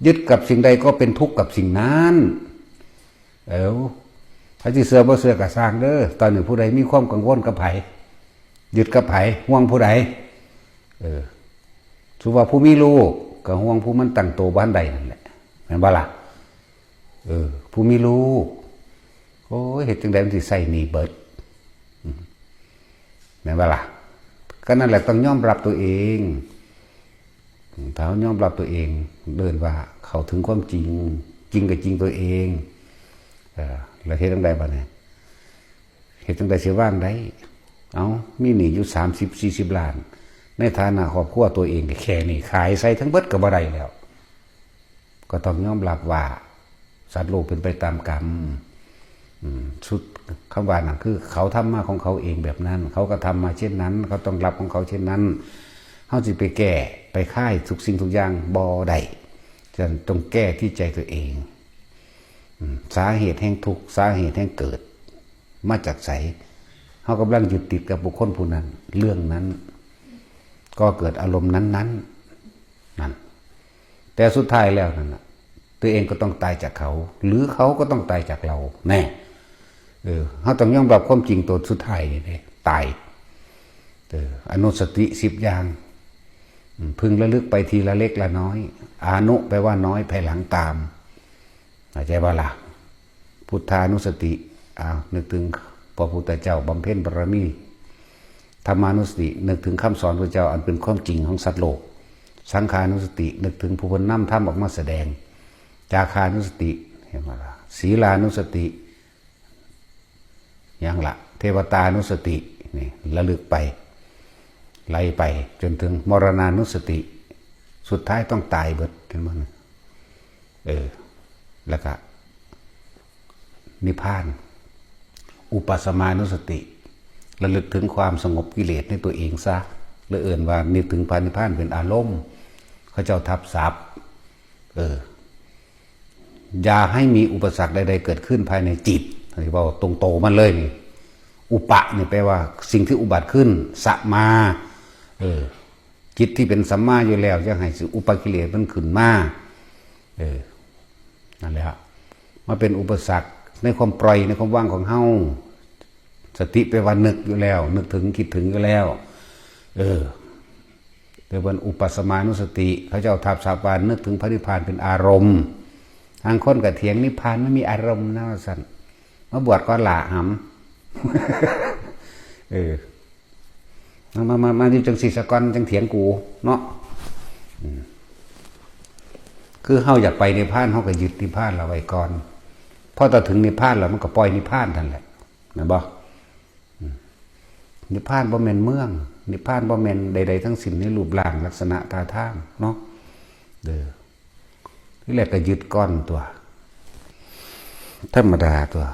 ຍຶດກັບສິ່ງໃດກໍເປັນທຸກກັບສິ່ງນັ້ນ. ເອີ ໃຜຊິເຊື່ອບໍ່ເຊື່ອກໍຊ່າງເດີ. ຕອນນີ້ຜູ້ໃດມີຄວາມກັງວົນກັບໃຜ? ຍຶດກັບໃຜ? ຫ່ວງຜູ້ໃດ? ເອີ ສົມມຸດວ່າຜູ້ມີລູກ ກໍຫ່ວງຜູ້ມັນຕັ້ງໂຕບໍ່ທັນໄດ້ນັ້ນແຫຼະ ແມ່ນບໍ່ລະ? ເອີ ຜູ້ມີລູກ ໂອ້ຍ ເຮັດຈັ່ງໃດມັນຊິໃຊ້ໜີ້ເບິດ ອືມ ແມ່ນບໍ່ລະ? ກໍນັ້ນແຫຼະ ຕ້ອງຍອມຮັບຕົວເອງ. ຖ້າເຮົາຍອມຮັບຕົວເອງ ເອີ້ນວ່າເຂົ້າເຖິງຄວາມຈິງ, ຈິງກໍຈິງຕົວເອງ. ເອີ ແລ້ວເຮັດຈັ່ງໃດບາດນີ້? ເຮັດຈັ່ງໃດຊິວາງໄດ້? ເອົ້າ ມີໜີ້ຢູ່ສາມສິບສີ່ສິບລ້ານ ໃນຖານະຄອບຄົວຕົວເອງກໍແຄ່ນີ້ ຂາຍໃສ່ທັງເບິດກໍບໍ່ໄດ້ແລ້ວ. ກໍຕ້ອງຍອມຮັບວ່າ ສັດໂລກເປັນໄປຕາມກຳ. ອືມ ສຸດຄຳວ່ານັ້ນ ຄືເຂົາທຳມາຂອງເຂົາເອງແບບນັ້ນ, ເຂົາກໍທຳມາເຊັ່ນນັ້ນ, ເຂົາຕ້ອງຮັບຂອງເຂົາເຊັ່ນນັ້ນ. ເຮົາຊິໄປແກ້ໄປຄາຍທຸກສິ່ງທຸກຢ່າງບໍ່ໄດ້. ສະນັ້ນຕ້ອງແກ້ທີ່ໃຈຕົວເອງ. ອືມ ສາເຫດແຫ່ງທຸກ, ສາເຫດແຫ່ງເກີດ ມາຈາກໃສ? ເຮົາກຳລັງຍຶດຕິດກັບບຸກຄົນຜູ້ນັ້ນ, ເລື່ອງນັ້ນ, ກໍເກີດອາລົມນັ້ນໆ ນັ້ນ. ແຕ່ສຸດທ້າຍແລ້ວນັ້ນນະ ຕົວເອງກໍຕ້ອງຕາຍຈາກເຂົາ ຫຼື ເຂົາກໍຕ້ອງຕາຍຈາກເຮົາ ແນ່. ເອີ ເຮົາຕ້ອງຍອມຮັບຄວາມຈິງໂຕສຸດທ້າຍນີ້ເດ້ ຕາຍ. ເອີ ອະນຸສະຕິສິບຢ່າງ ອືມ ເພິ່ງລະລຶກໄປທີລະເລັກລະນ້ອຍ. ອະນຸແປວ່ານ້ອຍ, ພາຍຫຼັງຕາມ. ເຂົ້າໃຈບໍ່ລະ? ພຸດທານຸສະຕິ ອ້າວ ນຶກເຖິງພະພຸດທະເຈົ້າບຳເພັນບາລະມີ. ທຳມານຸສະຕິ ນຶກເຖິງຄຳສອນພະເຈົ້າອັນເປັນຄວາມຈິງຂອງສັດໂລກ. ສັງຂານຸສະຕິ ນຶກເຖິງຜູ້ເພິ່ນນຳທຳອອກມາສະແດງ. ຈາຄານຸສະຕິ ເຫັນບໍ່ລະ? ສີລານຸສະຕິ ຫຍັງລະ? ເທວະຕານຸສະຕິ ນີ້ລະລຶກໄປ ໄລ່ໄປຈົນເຖິງມໍລະນານຸສະຕິ ສຸດທ້າຍຕ້ອງຕາຍເບິດ ເຫັນບໍ່? ເອີ ແລ້ວກະນິບພານ ອຸປະສະມານຸສະຕິ ລະລຶກເຖິງຄວາມສະຫງົບກິເລດໃນຕົວເອງຊະ ຫຼືເອີ້ນວ່ານຶກເຖິງພະນິບພານເປັນອາລົມ. ເຂົາເຈົ້າທັບສັບ ເອີ ຢ່າໃຫ້ມີອຸປະສັກໃດໆເກີດຂຶ້ນພາຍໃນຈິດ ອັນນີ້ເວົ້າຕົງໂຕມັນເລີຍນີ້. ອຸປະນີ້ແປວ່າສິ່ງທີ່ອຸບັດຂຶ້ນ, ສະມາ ເອີ ຈິດທີ່ເປັນສຳມາຢູ່ແລ້ວ ຢ່າໃຫ້ຊິອຸປະກິເລດມັນຂຶ້ນມາ. ເອີ ນັ້ນແຫຼະ ມາເປັນອຸປະສັກໃນຄວາມປ່ອຍ ໃນຄວາມວ່າງຂອງເຮົາ. ສະຕິແປວ່ານຶກຢູ່ແລ້ວ, ນຶກເຖິງ, ຄິດເຖິງຢູ່ແລ້ວ. ເອີ ແຕ່ເພິ່ນອຸປະສະມານຸສະຕິ ເຂົາເຈົ້າທັບສັບວ່ານຶກເຖິງພະນິບພານເປັນອາລົມ. ບາງຄົນກໍຖຽງ ນິບພານມັນມີອາລົມນະ ວ່າຊັ້ນ. ມາບວດກ່ອນລະຫຳ. ເອີ ມາ ມາ ມາ ມາຢູ່ຈັ່ງຊີ້ສາກ່ອນ ຈັ່ງຖຽງກູເນາະ. ອືມ ຄືເຮົາຢາກໄປນິບພານ ເຮົາກໍຍຶດນິບພານລະໄວ້ກ່ອນ. ພໍຕາເຖິງນິບພານລະ ມັນກໍປ່ອຍນິບພານຫັ້ນແຫຼະ ແມ່ນບໍ່? ອືມ ນິບພານບໍ່ແມ່ນເມືອງ, ນິບພານບໍ່ແມ່ນໃດໆທັງສິ້ນໃນຮູບຮ່າງລັກສະນະທ່າທາງເນາະ. ເດີ ທີແລກກໍຍຶດກ່ອນຕົວະ ທຳມະດາຕົວະ.